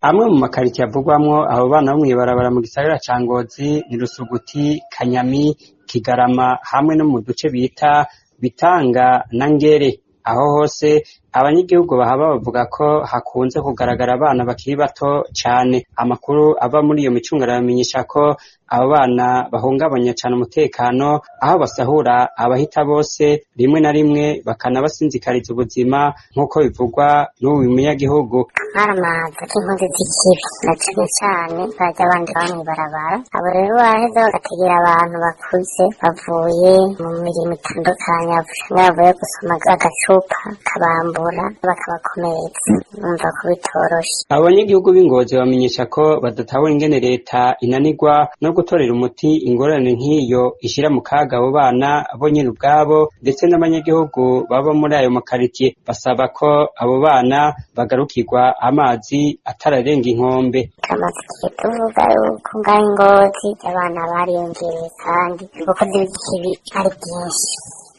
Amwe mu makaritsiye avugwamwo abo bana bo mw'ibarabara mu gisagara ca Ngozi ni Rusuguti, Kanyami, Kigarama hamwe no mu duce bita Bitanga na Ngere. Aho hose abanyagihugu bahaba bavuga ko hakunze kugaragara abana bakiri bato cane. Amakuru ava muri iyo micungararo amenyesha ko abo bana bahungabanya cane umutekano, aho basahura abahita bose, rimwe na rimwe bakanabasinzikariza ubuzima, nk'uko bivugwa n'uyu munyagihugu. Baramaza k'inkozi z'ikibi na cane cane barya abandi baba mw'ibarabara. Abo rero baraheza bagategera abantu bakuze bavuye mu mirimo itandukanye, canke bavuye gusoma agacupa, kabambura bakabakomeretsa. Urumva ko bitoroshe. Abo banyagihugu b'i Ngozi bamenyesha ko badatahura ingene leta inanirwa no gutorera umuti ingorane nk'iyo ishira mu kaga abo bana bo nyene ubwabo, ndetse n'abanyagihugu baba muri ayo makaritiye. Basaba ko abo bana bagarukirwa amazi atararenga inkombe. Turamaze igihe tuvuga yuko ngaho i Ngozi abana bariyongereye kandi ubukozi bw'ikibi ari bwinshi.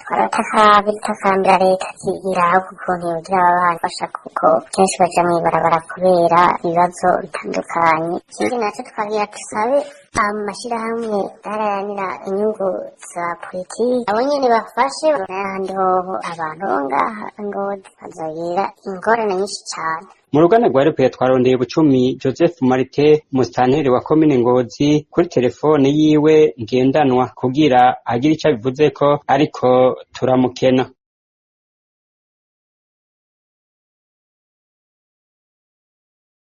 Twaratakambira leta iraba ukuntu yogira aba bana ifasha, kuko kenshi baja mw'ibarabara kubera ibibazo bitandukanye. Ikindi naco twagira dusabe amashirahamwe adaharanira inyungu za politiki, abo nyene bafashe, n'ahandi hoho abantu bo ngaha i Ngozi bazogira ingorane nyinshi cane. Mu ruganda rwa RPA twarondeye Bucumi Joseph Marite, umusitanteri wa komine Ngozi, kuri telefone yiwe ngendanwa kugira agire ico abivuzeko, ariko turamukena.